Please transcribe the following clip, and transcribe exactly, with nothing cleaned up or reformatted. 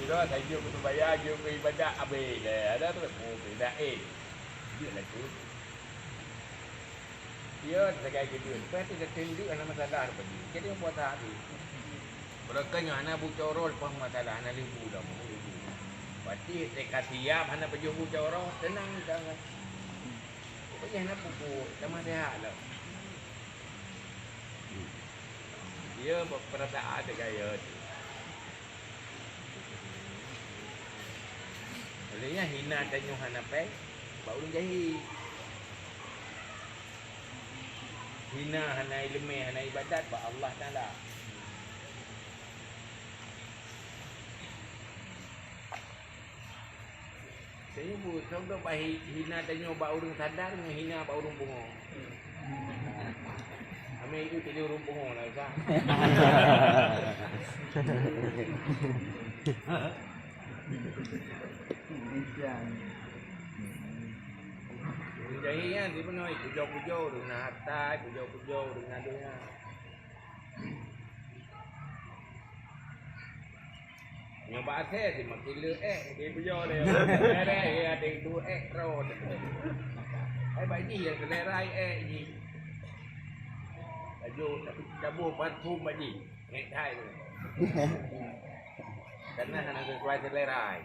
Kira saja beuseumayang, jeuet keu ibadat, abéh lé. Ada tu, oh, beda, eh. Jeuet lah tu. Ya, sagai keudua. Lepas tu, dah teuntèe hana masalah lepas tu. Jadi, puasa habis. Barokah nyoe hana bu coroh lepas masalah, hana leubu dah, bu leubu. Berarti, teuka siap hana pajoh bu coroh, tenang dah. Pokoknya hana pupuk, sama sehat lah. Dia perasaan dia gaya tu. Oleh nyan hina tanyoe hana pai bak ureueng jahil. Hina hana ileumèe, hana ibadat bak Allah Taala. Tanyoe bu, contoh bah hi-, hina tanyoe bak ureueng sadar, ngon hina bak ureueng pungo. Amé itu jadi ureueng pungo lah, Ustaz. Jadi kan, di mana, puja-puja ureueng na harta, puja-puja ureueng na donya. Nyoe bak asèe si makin le ék, di bujur dia. Léré, ya, di tu ék, ro. Hai, bak jih yang selera ék jih. Laju, tapi cabuh parfum bak jih. Ék hai tu. Karena hana sesuai selera.